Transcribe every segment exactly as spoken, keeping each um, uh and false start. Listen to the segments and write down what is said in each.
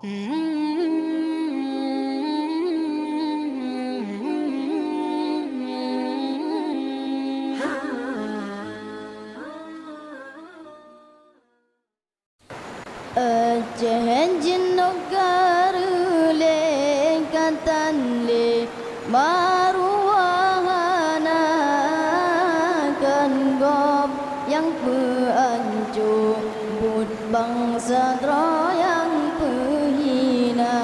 Aceh jinoe ka reulée ka tan lé maruah hana, kon gob nyang peuanco buet bansa droe nyang peuhina,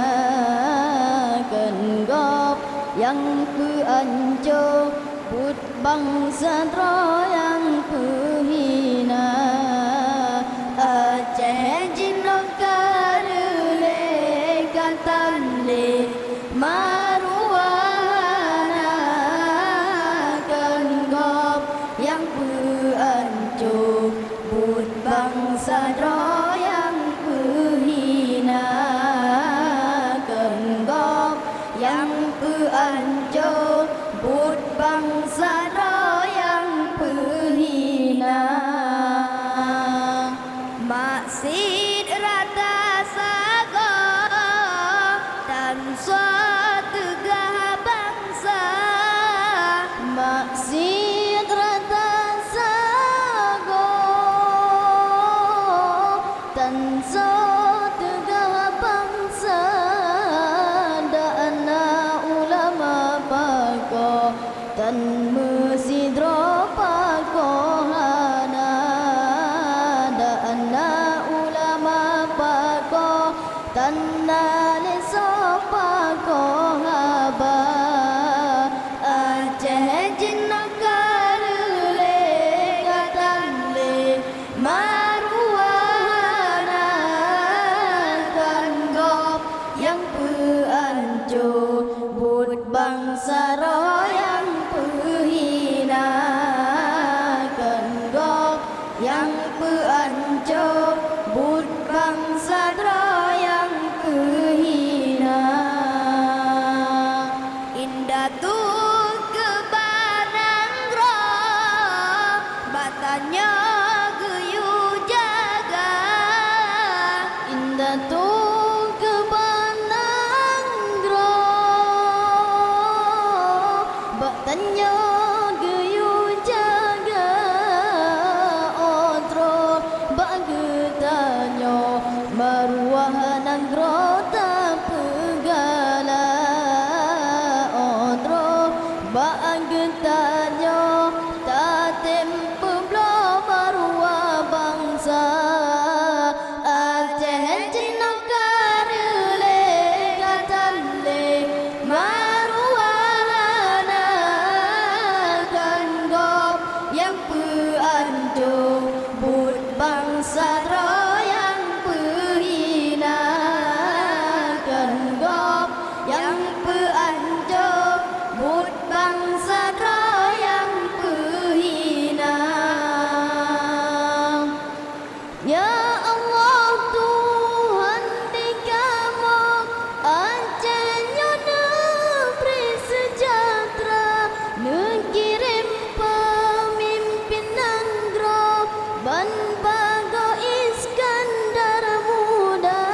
kon gob nyang peuanco buet bansa droe nyang peuhina. Aceh jinoe ka reulée ka tan lé maruah hana, kon gob nyang peuanco buet bansa droe nyang peuhina, kon gob nyang peuanco buet bansa droe nyang peuhina. Maksiet rata sagoe tan soe teugah bansa. Maksiet rata sagoe tan soe teugah bansa, dak na ulama pakoe tan meusidroe pakoe hana, dak na ulama pakoe tan na lé soe pakoe haba. Aceh jinoe ka reulée ka tan lé maruah hana, kon gob nyang peuanco buet bansa droe nyang peuhina, kon gob nyang peuanco buet bansa droe nyang peuhina. Indatu keuba nanggroe, bak tanyoe geuyue jaga. Indatu keuba nanggroe, bak tanyoe geuyue jaga. Oh droe, bak geutanyoe maruah nanggroe tapeugala. Oh droe, bak geutanyoe tatem peubloe maruah bansa. Aceh jinoe ka reulée ka tan lé maruah hana, kon gob nyang peuanco buet bansa droe nyang peuhina, kon gob nyang peuanco buet bansa droe nyang peuhina. Ya Allah Tuhan di kamoe, Aceh nyoe neubri seujahteura, neukirém peumimpén nanggroe ban bagoe Iskandar Muda.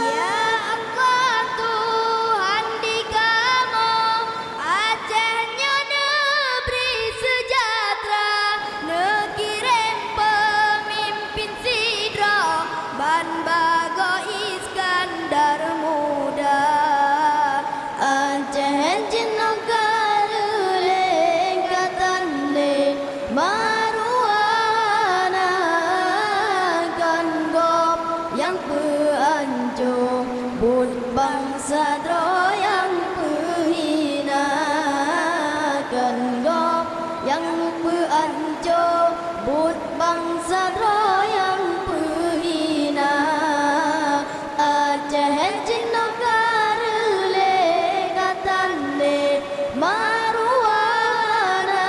Ya Allah Tuhan di kamoe, Aceh nyoe neubri seujahteura, neukirém peumimpén sidroe ban bagoe Iskandar Muda. Aceh jinoe ka reulée ka tan lé maruah hana, kon gob nyang peuanco buet bansa droe nyang peuhina, kon gob nyang peuanco buet bansa droe nyang peuhina. Aceh jinoe ka reulée ka tan lé maruah hana,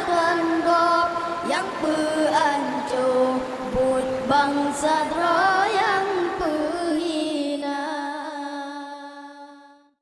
kon gob nyang peuanco buet bansa droe